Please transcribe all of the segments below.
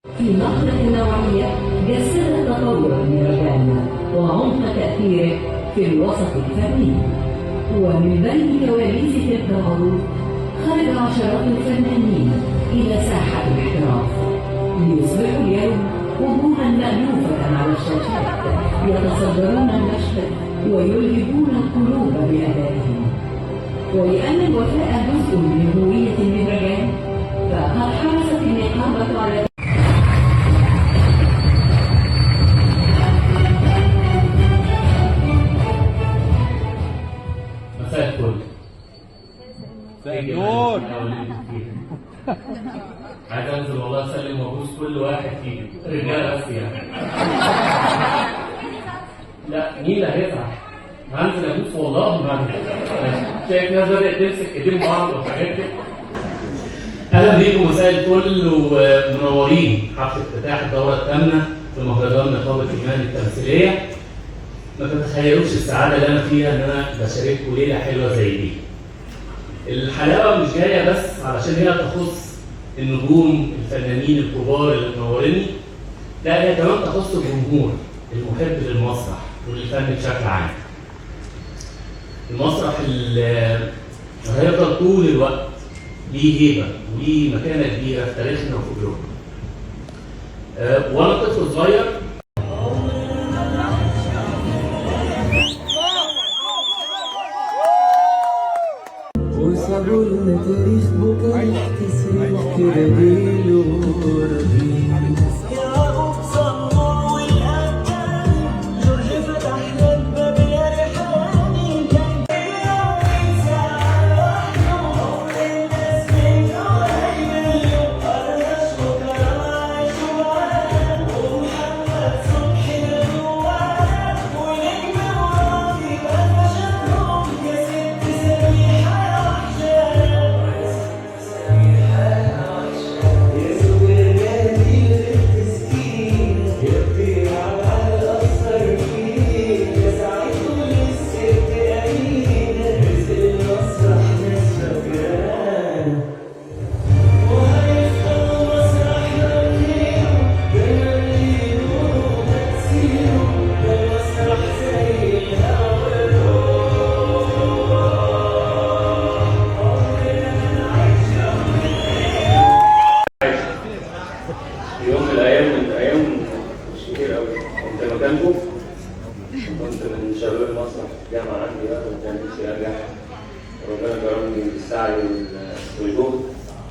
في نقلة نوعية جسدت تطور المهرجان وعمق تأثيره في الوسط الفني. ومن بين كواليس تلك العروض خرج عشرات الفنانين إلى ساحة الاحتراف ليصبحوا اليوم وجوها مألوفة على الشاشات، يتصدرون المشهد ويلهبون القلوب بأدائهم. ولأن الوفاء جزء من هوية المهرجان، فقد حرصت النقابة على مساء الفل. مساء النور. عايز انزل والله اسلم وابوس كل واحد فيهم، رجاله بس يعني. لا، مين اللي هيزعل؟ هنزل ابوس والله ما هنزل. شايف ناس بدات تمسك ايدين بعض وحاجات كده. اهلا بيكم، مساء الفل ومنورين حفل افتتاح الدورة الثامنة في مهرجان نقابة المهن التمثيليه. ما تتخيلوش السعادة اللي انا فيها ان انا بشارككم ليلة حلوة زي دي. الحلاوة مش جاية بس علشان هي تخص النجوم الفنانين الكبار اللي منوريني، لا، هي كمان تخص الجمهور المحب للمسرح وللفن بشكل عام. المسرح اللي هيفضل طول الوقت ليه هيبة وليه مكانه كبيرة في تاريخنا وفي قلوبنا. وانا طفل صغير وسابوا لنا تاريخ بكرة يحتسب كده جيل ورا جيل. يعقوب صنع والأباني، جورج فتح لنا الباب يا ريحاني، كان الناس منه هيملوا أرش وكرم عاشوا معاه، ومحمد صبحي جواه، ونجم مرادي قفشتهم، يا ست سميحة يا وحشانة، يا ست سميحة يا وحشانة، يا زجاجاتي اللي بتسقينا، يا ربيع على أثر فينا، يا سعيد كل الست أمينة، رزق المسرح ناس فاكرانا، وهيفضل مسرحنا بخيره، دايما ليه نوره وتأثيره، ده المسرح زي الهوا والروح، عمرنا ما نعيش يوم. في يوم من الأيام، من أيام مش كتير أوي، كنت مكانكم، كنت من شباب المسرح في الجامعة عندي بقى، وكان نفسي أرجع. ربنا كرمني بالسعي والجهد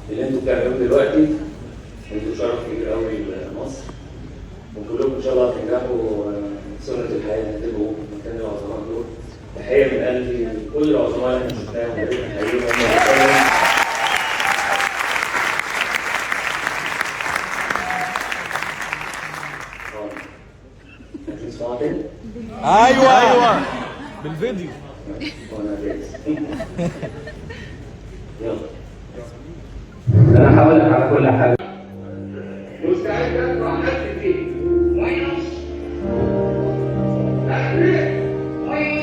اللي انتوا بتعملوه دلوقتي. انتوا شرف كبير أوي لمصر، وكلكم إن شاء الله هتنجحوا. سنة الحياة، هتبقوا مكان العظماء دول. تحية من قلبي لكل العظماء اللي احنا شفناهم، ويا ريت نحييهم ونحييهم. عايزين تسمعوا تاني؟ ايوه ايوه، بالفيديو. وانا جاهز، يلا. انا هقول لك على كل حاجه. مستعد ادفع نفسي فيه minus minus 3000 minus.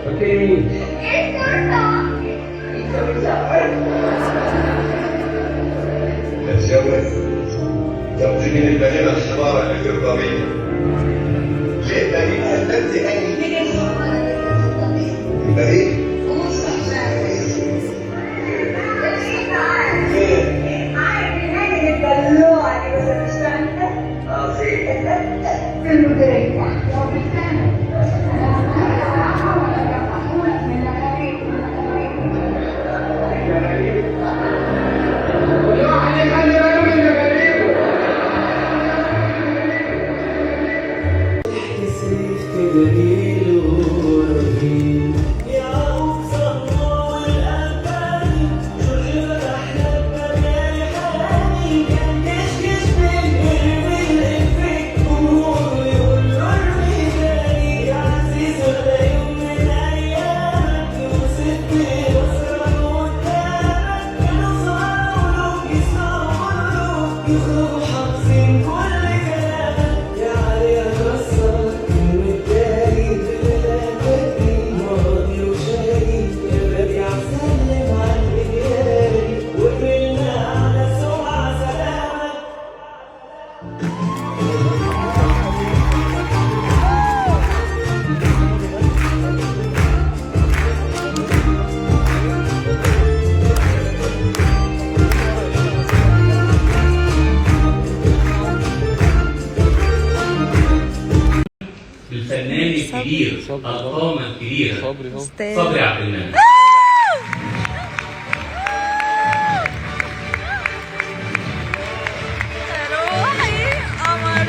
Okay، مين؟ نتجوز تبتدي بنينا الحضارة الإغريقية، ليه بنينا التي أي يبقى إيه؟ اه، فين؟ في المديرية. والواحد يخلي باله من مبادئه. سيف كده جيل ورا جيل. يعقوب صنع والأباني، جورج فتح لنا الباب يا ريحاني، كان كشكش بالقرب الإفيه، جمهوره يقول له ارمي تاني، يا عزيز ولا يوم من أيامك، وست مسرح قدامك، كانوا صغار ولوك يسمعوا مونولوج، يخرجوا حافظين كل كلامك، يا علي يا كسر كلمة تاني. الفنان الكبير القامة الكبيرة صبري عبد المنعم. روحي قمر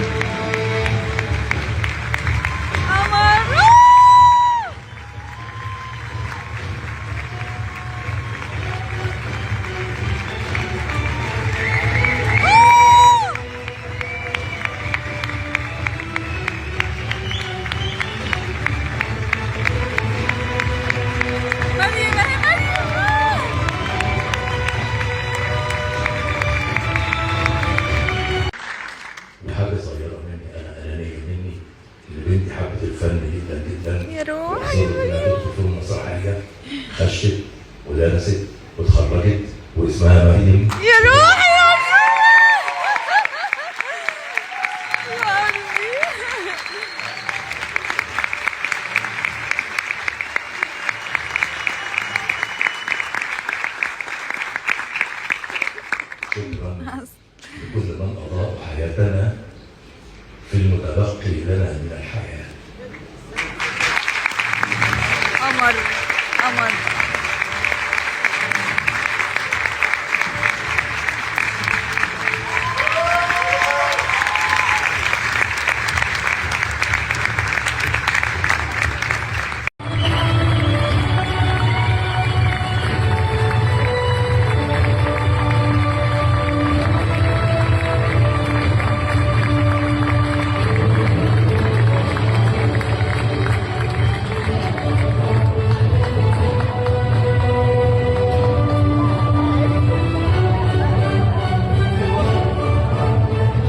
قمر. مريم اهي مريم. وحاجة صغيرة مني أنا، أنانية مني، إن بنتي حبت الفن جدا جدا. يا روحي. وصلت إنها تدخل في المسرحية، خشت ودرست واتخرجت واسمها مريم. يا روحي يا يا قلبي. شكرا لكل من أضاء حياتنا في المتبقي لنا من الحياة. قمر قمر.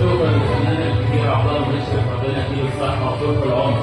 شكرا للفنان الكبير عبد الله مشرف، ربنا يديله الصحة وطول العمر.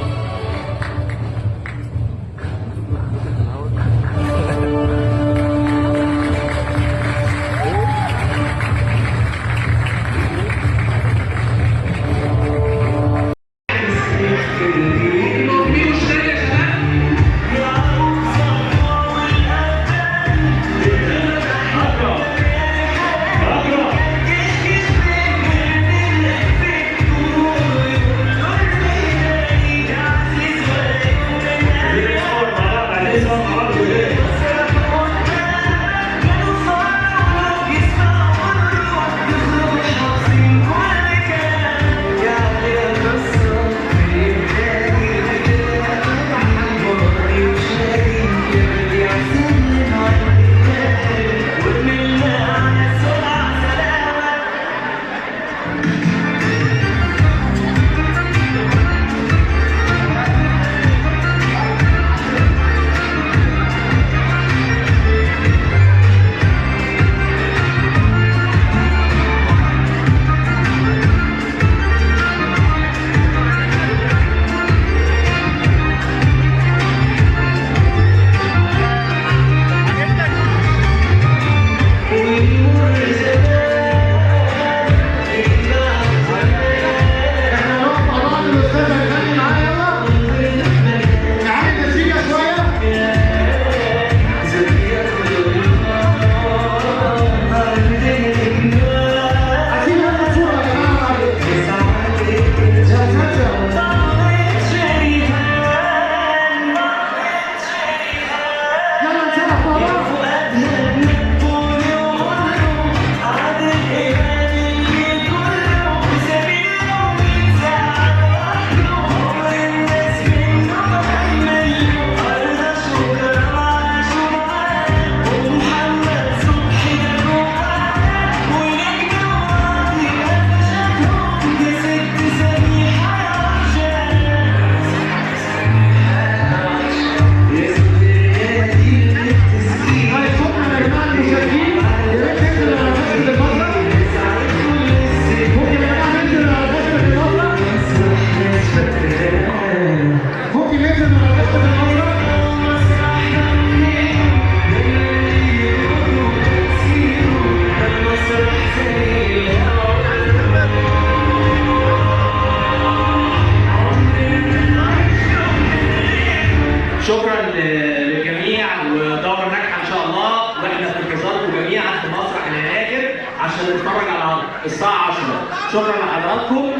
شكرا للجميع، ودورة ناجحة إن شاء الله، وإحنا في انتظاركم جميعا في مسرح الهناجر عشان نتفرج على العرض الساعة 10. شكرا لحضراتكم،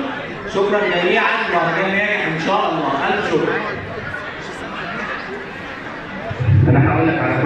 شكرا جميعا، مهرجان ناجح إن شاء الله. ألف شكر. الشكر. انا هقول لك على